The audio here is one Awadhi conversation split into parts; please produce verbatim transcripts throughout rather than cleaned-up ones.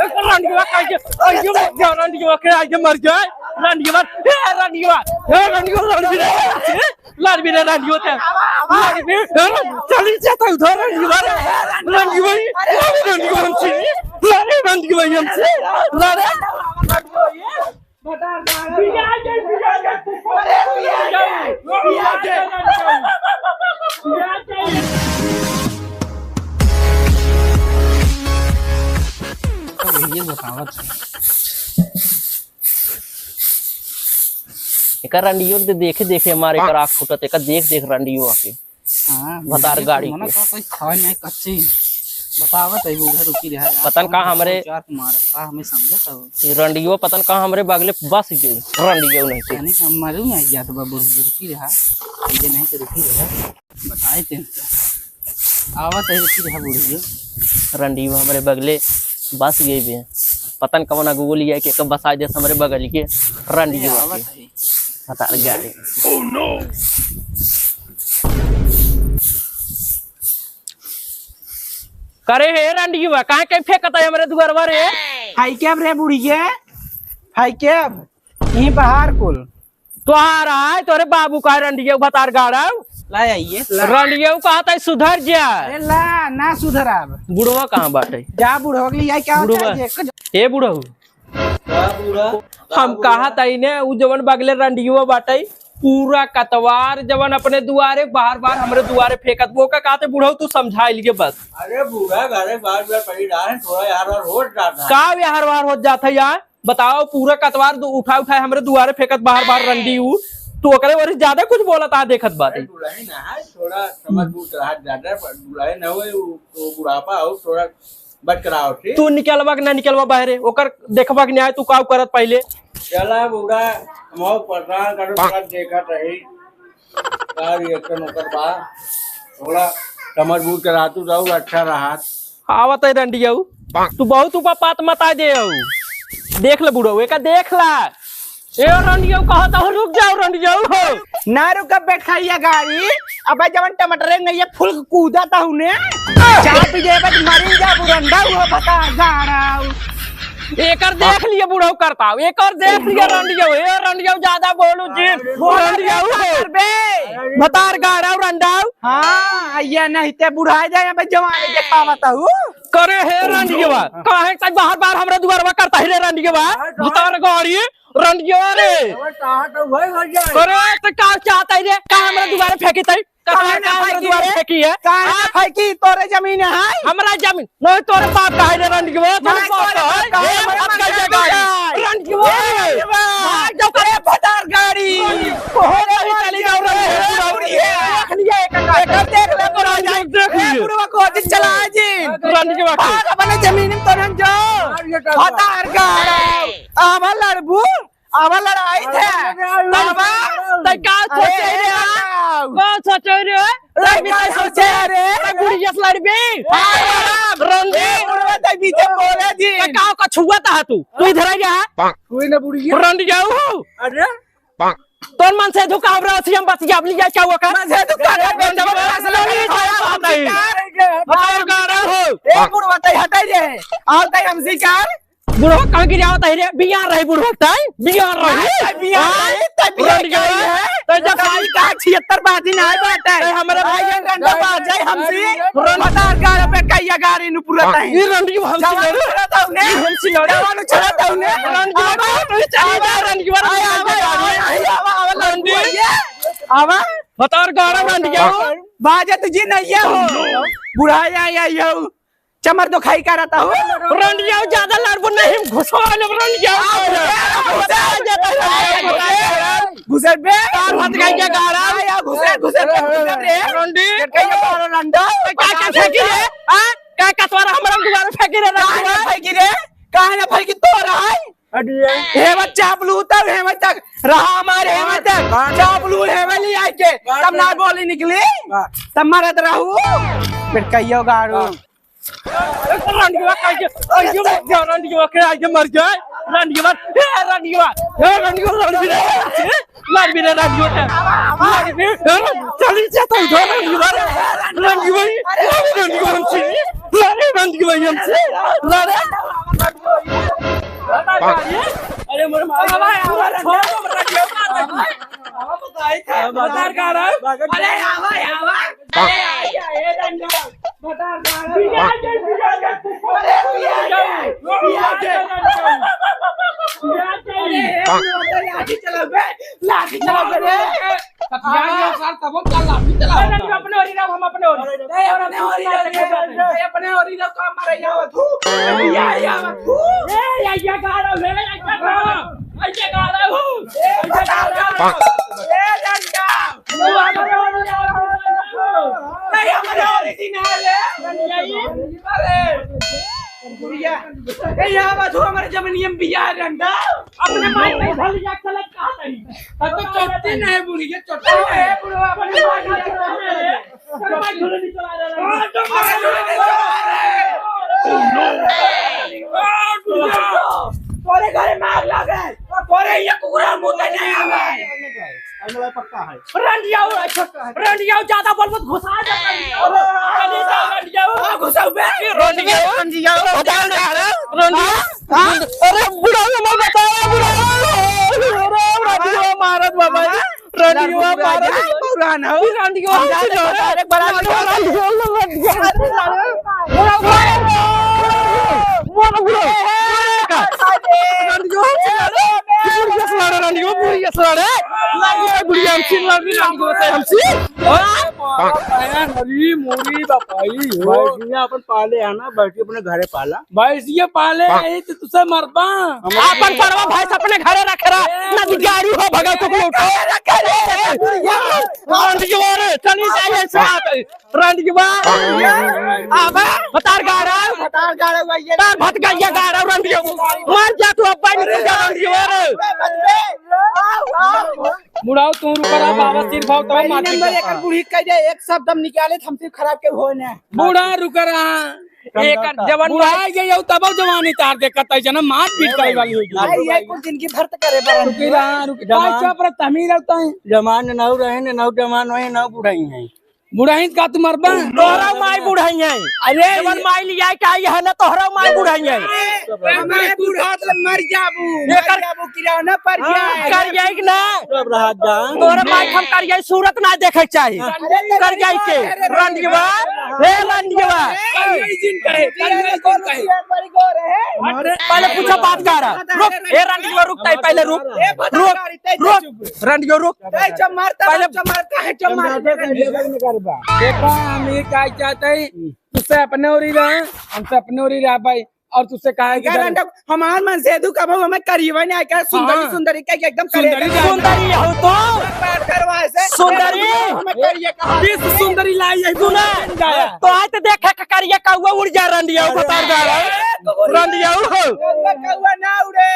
रंडियवा कह के, अइयो मर गया, रंडियवा के आइए मर गया। रंडियवा, ए रंडियवा, ए रंडियवा, लड़बी रे, लड़बी रे रंडियवा ते। लड़बी, ए, चली जाता उधर रंडियवा रे। रंडियवा, लड़े रंडियवा हमसे, लड़े रंडियवा हमसे, लड़े। ये बतावत है। एकर रंडियो के देखे देखे हमारे एकर आँख फूटत, एकर देख देख रंडियो आके। हाँ, भतार गाड़ी मना के। का कोई खाए नहीं कच्ची। बतावत है बूढ़ा रुकी रहा है। पता न का हमरे चार मार का हमें समझे तो। ई रंडियो पता न का हमरे बगले बस गई। रंडियो नहीं के। यानी कि हम मालूम है जात बा बूढ़ रुकी रहा। ये नहीं तो रुकी रहा। बताए थे। आवत है रुकी रहा बूढ़ियो। रंडियो हमरे बगले बस गई बे। पता न कवन अगुओ लिया के कब बसा देस हमरे बगल के रंडियो आवत आके। है। भतार गाड़ी। करे हे रंडियो, काहे के फेंकत है हमरे दुआरवा रे? हाय के अब रे बुढ़िया, हाय के अब यहीं बाहर कुल। तोहार आय, तोरे बाबू का रंडियऊ भतार गाड़व। ला आइए, ला। रंडियऊ कहत है सुधर जा। अरे ला, ना सुधराब। बुढ़वा कहाँ बाटे? जा बुढ़वा के लिए क्या होता बुढ़वा। है जे? ए बुढ़ऊ। का बुढ़ा? हम कहत है ने, उ जवन बगले रंडियऊ बाटे, पूरा कतवार जवन अपने दुआरे बाहर बाहर हमरे दुआरे फेंकत, वो का कहते बुढ़ऊ तू समझा लिए बस। अरे बूढ़ा घरे बार बार पड़ी रहा है, थोड़ा यार और हो जाता है। का यार वार हो जाता है यार? बताओ, पूरा कतवार दु-, उठा उठा हमरे दुआरे फेंकत बाहर बाहर रंडी उ, तू ओकरे वरी ज्यादा कुछ बोलत आ देखत बाटे। अरे दुलहिन है, थोड़ा समझ बूझ रहा ज्यादा, पर दुलहिन है वो, वो बुढ़ापा हो, थोड़ा बच कराओ, ठीक? तू निकलवा कि ना निकलवा बाहरे, ओकर देखबा कि ना, तू काउ करत पहले? चला बूढ़ा, हम परेशान करो, थोड़ा देखत रही। का reaction ओकर बा? थोड़ा समझ बूझ के रहतू तो और अच्छा रहत। आवत है रंडियऊ, तू बहुत ऊपर पात मता दे हो। देख ले बुढ़ऊ, एका देख ला। ए रंडियऊ कहत हो, रुक जाओ रंडियऊ हो। ना रुकब बैठाइया गाड़ी। अबे जवन टमाटर है, ये फुल कूदा था उन्हें। चाय पी जाए बस मरी जा बुरंडा हुआ बता गाड़ा। एकर देख लिए बुढ़ऊ करताऊ, एकर देख लिए रंडियऊ, ए रंडियऊ ज्यादा बोलू जी, बोल रंडियऊ रे, हो। बे। भतार गाड़ाऊ रंडाऊ। हाँ, ये नहीं ते बुढ़ाए जाए, अबे जवानी देखावत हूँ। करे हे रंडियवा, काहे तक बाहर बाहर हमरा दुआरवा करता है रे रंडियवा? भतार गाड़ी, रंडियवा रे। अबे कहाँ तो वही हो जाए। करे तो का चाहता है रे? का हमरा दुआरे फेंकी तई? काहे काहे ना काहे फेंकी दुआरे रे? फेंकी है? काहे ना हाँ? फेंकी? तोरे जमीन है? हमरा जमीन? नहीं, तोरे बाप का है रे रंडियवा, तोरे नहीं, बाप तोरे का है? बाप का है, ए, हमरा बाप का मकान जगह है। है। रंडियवा ए, रे। रंडियवा। भाग जाओ, ए, भतार गाड़ी। रंडियवा। बहुत सही चली जाओ, रंडियवा। रंडियवा। देख लिया एक का। एकर देख ले, पूरा रंडियवा जाए। देख ए, लिए। बुढ़वा को दिन चला जी। रंडियवा के। भाग अपने जमीन में तो रंडियवा। भतार गाड़ी। आवा लड़बू। आवा लड़ाई थे। तब तै का अरे, सोचे रे? बताओ। का सोचे रे? तै लड़बी का तै सोचे सोचे? रे? तै बुढ़िया से लड़बी? हाँ, रंडी। ए, बुढ़वा तै बीचे बोले जी। तै का का छुआ ता तू? तू इधर आ जा। कोई ना बुढ़िया। रंडी जाऊ हो। अरे। तोर मन से धुका हमरा से हम बतिया लिया क्या हुआ का? मन से धुका अरे, रंडी जाऊ। बताओ, गाड़ा हो। ए, बुढ़वा तै हटाई रे। आओ तै हमसे कार। बुढ़वा कहाँ गिरावत है रे? बियान रही बुढ़वा तई? बियान रही? तई बियान हाँ? रही, तई बियान रही रही है। है। तई जब तई का छिहत्तर बाजी ना आए बाटे। तई हमरे आए ये रंडा बाज जाए हमसे। रंडा। भतार गाड़ पे कहिया गाड़ी नु पूरा हाँ। तई। ये रंडी हमसे जवान लड़े। चला था उन्हें। ये हमसे लड़े। जवान चला था उन्हें। रंडी आवा। तू चली जा, रंडी आवा, आवा, आवा, आवा, आवा, रंडी। आवा। भतार गाड़ा रंडी आवा। बाजे तुझे नहीं हो। बुढ़ा या, या, या। चमर तो खाई का रहता हो। रंडियाऊ ज्यादा लड़बो नहीं, हम घुसवा लेब रंडियाऊ। आ, घुसे, घुसे, घुसे बे। तार हाथ खाई के गाड़ा। आ, या घुसे, घुसे बे, घुसे रे। रंडी। ये कहीं का रंडा। का, का फेंकी रे? हाँ? का कतवारा हमरा दुआरे फेंकी रे, काहे रंडियाऊ? ना फेंकी रे? काहे ना फेंकी तो रहा है? अरे। हेवा चापलू तब, हेवा तक। रहा हमारे हेवा तक। चापलू हेवा ले आके। तब ना बोली निकली। तब मरत रहू। फिर कहियो गाड़ू। रंडियवा कह के, अइयो मर गया, रंडियवा के आइए मर गया, रंडियवा, ए रंडियवा, ए रंडियवा, रंडियवा, लड़बी रे रंडियवा, लड़बी, ए, चली जाता उधर रंडियवा, रंडियवा, रंडियवा हमसे, लड़े रंडियवा हमसे, लड़े। अरे मोरे माई। आवा, आवा, छोड़ दो, बता दियो। आवा, बताई था। बता का रहा है? अरे, आवा, आवा। अरे, आ जा, ए डंडा। बता का रहा है? अरे, पिया के। अरे, ए, लाठी चला बे। लाठी चला बे रे। कटिया के साथ तब हम चल लाठी चला। अरे, अपने ओरी रहो, हम अपने ओरी। ए, अपने ओरी रहो, ए, अपने ओरी रहो, काम मारे, यहाँ तू। या, या, तू। ए, या, या, गाड़ा, ए, या, गाड़ा। ऐसे गाड़ा हूँ। ए, ऐसे गाड़ा हूँ। ए, डंडा। तू हमारे ओरी रहो, नहीं, हमारे ओरी दिन आ रे। अरे। बुढ़िया, ए, यहाँ बात हो, हमारे जमीनिया में बिया है, डंडा। अपने माई में भल जा, चलत कहाँ तनी? तब तो चोटी नहीं, बुढ़िया, चोटी नहीं। ए, बुढ़वा, अपने माई में भल जा। तेरे माई झूले नहीं चला रहा है। हाँ, तो माई झूले नहीं चला रहा है। तोरे घरे में आग लगे, तोरे ये कुकुरा मुंह नहीं आवे। पक्का है। रंडियाऊ, रंडियाऊ ज्यादा बोलबो तो घुसा दे। अरे, रंडियाऊ। हाँ, घुसाऊ बे। रंडियाऊ, रंडियाऊ, बता ना, रंडियाऊ। हाँ? अरे, बुढ़ा, मैं बताया, बुढ़ा। अरे, रंडियाऊ मारत बाबा। रंडियाऊ मारत। पुरान हो। रंडियाऊ हम जाते हैं, एक बार रंडियाऊ, रंडियाऊ, रंडियाऊ। बुढ़ा, बुढ़ा। रंडियाऊ हमसे लड़े। बुढ़िया से लड़े, रंडियाऊ, बुढ़िया से लड़े। बुढ़िया हमसे लड़ रही, रंडियाऊ से हमसे। अरे मोरी बापाई हो। भैंसिया अपन पाले है ना, बैठी अपने घरे पाला। भैंसिया पाले है तो तुसे मरबा। आपन पड़वा भैंस अपने घरे रखे रहा, ना दिगारू हो भगत को उठा। रंडियाऊ रे, चली जाइए साथ। रंडियाऊ। आवा। भतार गाड़ा। भतार गाड़ा हुआ ये। तार भत गइया गाड़ा रंडियाऊ। मर जा तू अब, नहीं जा रंडियाऊ रे। बुढ़ाऊ तू रुक रहा, बाबा सिर भाव तो पहली मार नंबर दीजिए। एक बूढ़ी कह दे, एक शब्द हम निकाले, हमसे खराब के हो ना। बूढ़ा रुक रहा। एक जवान बुढ़ा गए हो तब जवानी तार देखत है जना, मार पीट करे वाली होगी। भाई, ये कुल जिंदगी भर तो करे बा। रुक रहा, रुक रहा। भाई, चुप रह, तमीर रहता है। जवान नौ रहे ने, नौ जवान होए, नौ बुढ़ाई हैं। बुढ़ाई का तू मरबा? तोहरा माई बुढ़ाई है। अरे जवन माई लिया के आई है ना, तोहरा माई बुढ़ाई है। हमारे बुढ़ा तो मर जाबू, मर एकर जाबू, किराना पर हाँ, जाए। कर जाए कि ना? सब रहा जा। तोहरा माई हम कर जाए, सूरत ना देखे चाही। अरे कर जाए के अरे रंडियाऊ, हे रंडियाऊ। अरे जिन कहे, अरे जिन कहे। पहले पूछा बात का रहा। रुक, हे रंडियाऊ रुक, ताई पहले रुक। रुक, रुक। रंडियाऊ रुक। ए, चमार, तब पहले चमार, काहे चमार? देखा, हम ये का चाहते हैं, तुझसे अपने ओरी रहे, हमसे अपने ओरी रहा भाई, और तुझसे कहा है कि क्या रंडा, हमार मन से दू कबो हमें करीबा नहीं आया, सुंदरी, हाँ। सुंदरी का एकदम सुंदरी करेगा। का सुंदरी हो तो? बात करवा से। सुंदरी? हमें करिए कहा। बीस सुंदरी लाई है तूने। तो आज तो देखे क-, करिए कौआ उड़ जा रंडियाऊ, अरे। बता जा रहा है। ए, कुकुर। रंडियाऊ हो। कौआ, कौआ ना उड़े।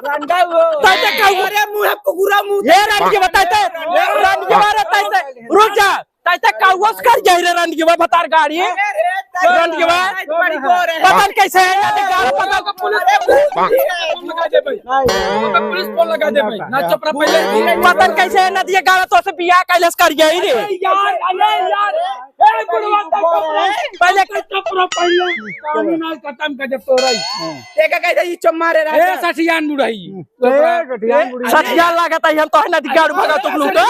रंडा हो। तैते कौआ। अरे मुँह कुकुरा मुँह। ये रंडियाऊ बताते। रंडियाऊ रे तैते। रुक जा। तैते कौआ से कर जाई रे रंडियाऊ भतार गाड़ी। अरे रे, रंडियाऊ। बड़ी गोर है। पता नहीं कैसे है, नदी गाड़ पता। अरे भूत भी है। फोन लगा दे भाई। पुलिस फोन लगा दे भाई। ना चपरा पहले। पता नहीं कैसे है, नदी गाड़ तो से बियाह कैलस कर जाई रे। अरे यार, अरे यार। ए, बुढ़वा, पहले चपरा पहले। कानून आज खत्म कर दे तोरा ही। देखा कैसे ये चम्मा रे ए, राजा। सठियान बुढ़ाई। ए, सठियान बुढ़ाई। सठियान लागत है, हम तो है ना दिगाड़ भगा तुम लोग का। ए,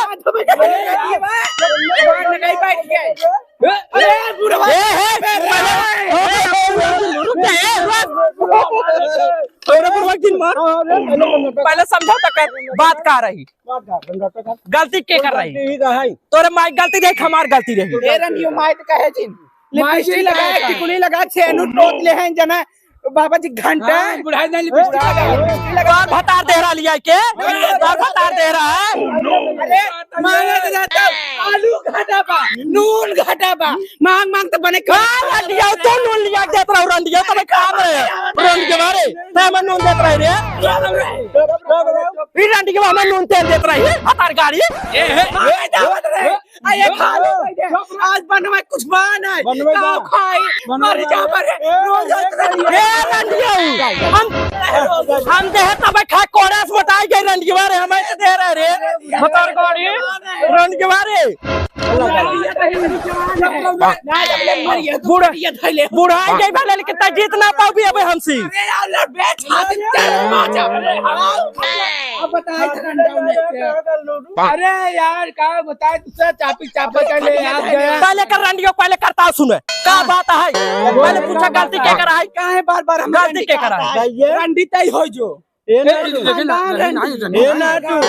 ए, बुढ़वा। ए, ए, पहले, ए, ए, रुक, ए, रुक। अरे बुढ़वा की मार। पहले समझौता कर, बात का रही? गलती के कर रही? गलती ही का है। तोरे माई गलती देख, हमार गलती रही। ए रंडियो माई तो कहे जिन। माई लिपस्टिक जी लगा, लगा। टिकुली लगा, छेनू टोक ले हैं जना। बाबा जी घंटा। हाँ, बुढ़ाई ना लिपस्टिक लगा। लिपस्टिक लगा। बार भतार दे रहा लिया के? बार भतार दे रहा है? अरे, मांगे तो जाता हूँ, आलू घटा बा, नून घटा बा, मांग मांग तो बने खा। हाँ, रंडिया, तो नून लिया के देत रहो, रंडिया, तो मैं काम है। रंडिया मारे, तो मैं नून देत रही रे। फिर रंडिया हमें नून तेल देत रही, भतार गाड़ी। ए, ए, ए, दावत रहे। आ, ये खा लो, आज बनवा कुछ बन है। बनवा का बा। खाई, बनवा मर जा, बा। मरे, ए, रोज ए, होत रही। ए, रंडिया, हम, हम देह तबे खा कोड़ा से मोटाई गए रंडिया रे, हमें तो दे रहे रे। भतार गाड़ी, रंडिया रे। अल्लाह ताला। बुढ़ा, बुढ़ा के भले लेकिन तै जीत ना पाउबी अबे हमसे। अरे यार, लड़ बे, छाती चल, मार जा। अब बताए तो रंडा में से। अरे यार, का बताए, तुझसे चापी चापा चले यार। पहले कर रंडियो, पहले करता सुने। का बात है? पहले पूछा गलती के करा है? काहे बार-बार हम गलती के करा है? रंडी तय हो जो। ए ना ए, तू। देखिए ना, खानदान नहीं, नहीं, रंडी। नहीं, ए ना तू।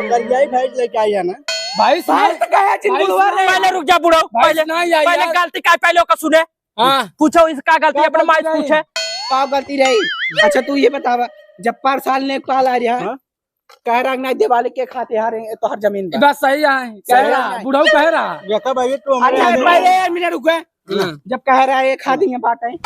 करियाई भैंस लेके आई है ना? भाई, भाई, तो कहे चिंगुड़वा रे। पहले रुक जा बुढ़ऊ, भाई, पहले, नहीं, यार, पहले यार। गलती का, पहले ओका सुने। हाँ। पूछो इसका गलती, का अपने माई से पूछे। का गलती रही? अच्छा, तू ये बतावा, जब पर साल ने पाल आ रहा है, हाँ? कह रहा है, "नहीं, दिवाली के खाते हारे, तोहर जमीन बा।" बात सही है, कह सही रहा, है। बुढ़ऊ कह रहा। देखा भाई, तो हमरे अच्छा, आगे पहले यार, मिनट रुको। हाँ। जब कह रहा है, "एक हाथ ही बाटे,"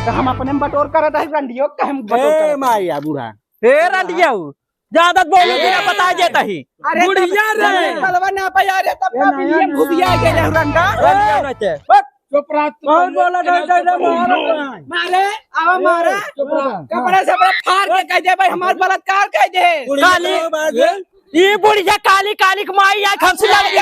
तो हम अपने में बटोर करत है, रंडियो, कहे हम बटोर ए, करत है। माया बूढ़ा। ए, रंडियो, ज्यादा बोलो, बिना बता देता ही। अरे, बुढ़िया तब रे। जमीन बलवा ना पाया रे, तब ए, का नहीं, बीबी नहीं। घुसिया के रंडा। रंडियो ना ते। बस। चुप रह, तू कौन बोला था, इधर मारो। मारे, आवा मारे। चुप रह। कपड़े से अपने फाड़ के कह दे भाई, हमार बलात्कार कह दे। बुढ़िया काली, के बात है। ई बुढ़िया काली, काली के माई आज हमसे लड़ गई रे।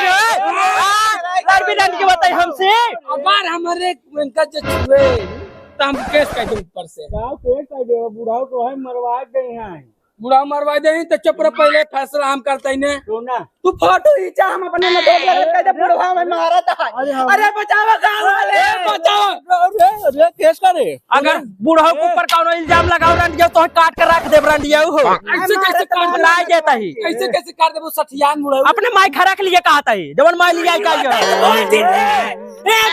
हाँ, लड़ भी लड़ के बताई हमसे। अबार हमारे इनका जो छुए, तो हम केस कर दे ऊपर से। का केस कर दे, बुढ़ाऊ को है मरवा गए हैं। बुढ़ा मरवा दे, तो चुप रह, पहले फैसला हम करते ही ने। सुना। तू फोटो खींचा, हम अपने में देख लेबे, कह दे बुढ़वा में मारत है। अरे हाँ। अरे बचावा गाँव वाले। ए, बचावा। अरे, अरे, केस करे। अगर बुढ़ऊ के ऊपर कौनो इल्जाम लगाओ रंडिया, तो काट के रख देब रंडिया हो। ऐसे कैसे काट ना देता ही। कैसे कैसे काट देबो सठियान बुढ़ऊ। अपने माई खरा के लिए कहता ही, जवन माई लिया आई का। ए,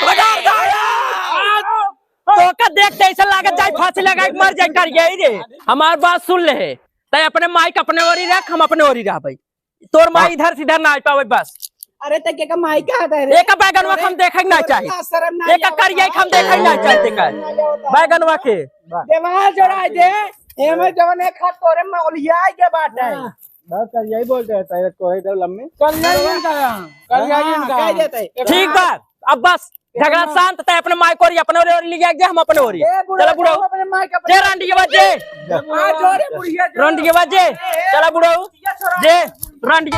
भगार गाया। तो का देख के ऐसा लागत जाए फांसी लगा के मर जाए कर गई रे। हमार बात सुन ले है, तै अपने माई के अपने ओरी रख, हम अपने ओरी रहबै। तोर माई हाँ। इधर से इधर ना आ पावे बस। अरे तै के का माई का दे रे? एका बैगनवा के हम देखे के ना चाही। शर्म ना एका आवत करिया के हम देखे के ना चाही तेका। ना आवत। बैगनवा के। देवाल जोड़ा दे, एमे जवन एक हाथ तोरे में ओलिया के बाटे। हाँ। बस कर यही बोलते हैं, तेरे को है तो लम्बे। कर यही इनका यहाँ, कर यही हाँ, इनका कह यहाँ। देते हैं। ठीक बा, अब बस झगड़ा शांत, तै अपने माई को ओरी, अपने ओरी, ओरी ले जाके हम अपने ओरी। ए, बुढ़ऊ, चला बुढ़ऊ। अपने माई के अपने जे रंडी के बाजे। आ, जो रे बुढ़िया, जो। रंडी के बाजे। चला बुढ़ऊ। जे रंडी